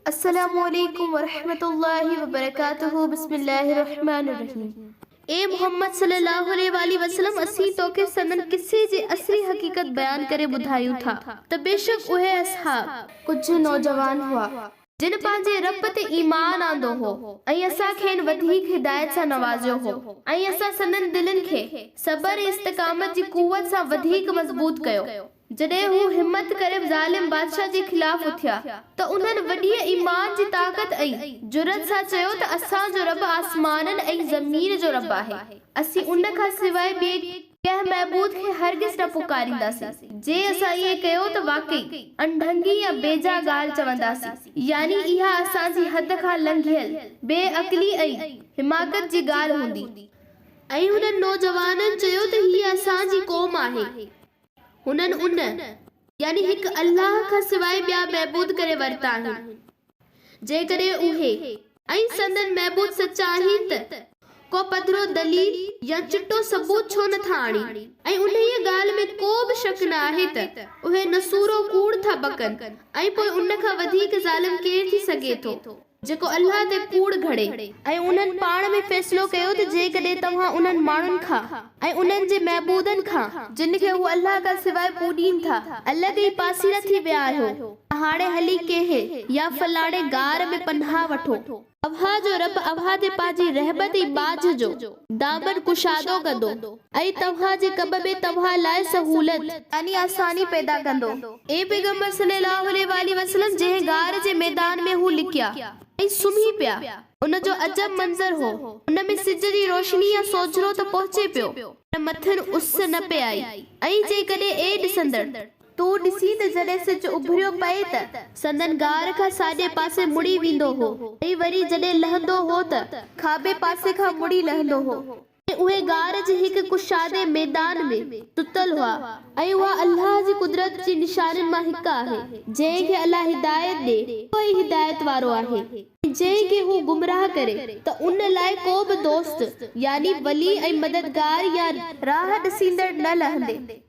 السلام عليڪم ورحمة الله وبرڪاته بسم الله الرحمٰن الرحيم اي محمد صلي الله عليه واٰله وسلم اسين توکي سندن قصي جي اصلي حقيقت بيان ڪري ٻڌايون ٿا ته بيشڪ اهي اصحاب ڪجهه نوجوان هئا جن پنهنجي رب تي ايمان آندو هو ۽ اسان کين وڌيڪ هدايت سان نوازيو هو ۽ اسان سندن دلين کي صبر ۽ استقامت جي قوت سان وڌيڪ مضبوط ڪيو. جڏهن هو همت ڪري ظالم بادشاهه جي خلاف اٿيا ته انهن وڏيء ايمان جي طاقت ۽ جرئت سان چيو ته اسان جو رب آسمانن ۽ زمين جو رب آهي، اسين ان کان سواء ٻئي ڪنهن معبود کي هرگز نه پڪارينداسين، جي اسان ائين ڪيو ته واقعي اڻڍنگي يا بيجا ڳالهه چونداسين، يعني اها اسان جي حد کان لنگهيل بي عقلي ۽ حماقت جي ڳالهه هوندي. ۽ انهن نوجوانن چيو ته هيء اسان جي قوم آهي. هنن ان، يعني هڪ الله، کان سواء ٻيا معبود ڪري ورتا آهن. جيڪڏهن اهي، ۽ سندن معبود، سچا آهن ته ڪو پڌرو دليل يا چٽو ثبوت ڇو نه ٿا آڻين؟ ۽ انهيء ڳالهه ۾ ڪو به شڪ نه آهي ته اهي نسورو ڪوڙ ٿا بڪن ۽ پوء ان کان وڌيڪ ظالم ڪير ٿي سگهي ٿو؟ جيڪو الله تي ڪوڙ گهڙي. ۽ انهن پاڻ ۾ فيصلو ڪيو ته جيڪڏهن توهان انهن ماڻهن کان ۽ انهن جي معبودن کان، جن کي هو الله کان سواء پوڄين ٿا، الڳ ۽ پاسيرا ٿي ويا آهيو، ته هاڻي هلي ڪنهن يا فلاڻي غار ۾ پناهه وٺو. اوهان جو رب اوهان تي پنهنجي رحمت ۽ ٻاجهه جو دامن ڪشادو ڪندو ۽ توهان جي ڪم ۾ توهان لاء سهولت، يعني آساني، پيدا ڪندو. اي پيغمبر صلي الله عليه واٰله وسلم! جنهن غار جي ميدان ۾ هو لڪيا ۽ سمهي پيا، ان جو عجب منظر هو، ان ۾ سج جي روشني يا سوجهرو ته پهچي پيو، پر مٿن اس نه پئي آئي ۽ جيڪڏهن اي ڏسندڙ! تون ڏسين ته جڏهن سج اڀريو پئي ته سندن غار کان ساڄي پاسي مڙي ويندو هو ۽ وري جڏهن لهندو هو ته کاٻي پاسي کان مڙي لهندو هو. ۽ اهي غار جي هڪ ڪشادي ميدان ۾ ستل هئا ۽ اها الله جي قدرت جي نشانين مان هڪ آهي، جنهن کي الله هدايت ڏي اهو ئي هدايت وارو آهي ۽ جنهن کي هو گمراهه ڪري ته ان لاء ڪو به دوست يعني ولي ۽ مددگار يا راهه ڏسيندڙ نه لهندي.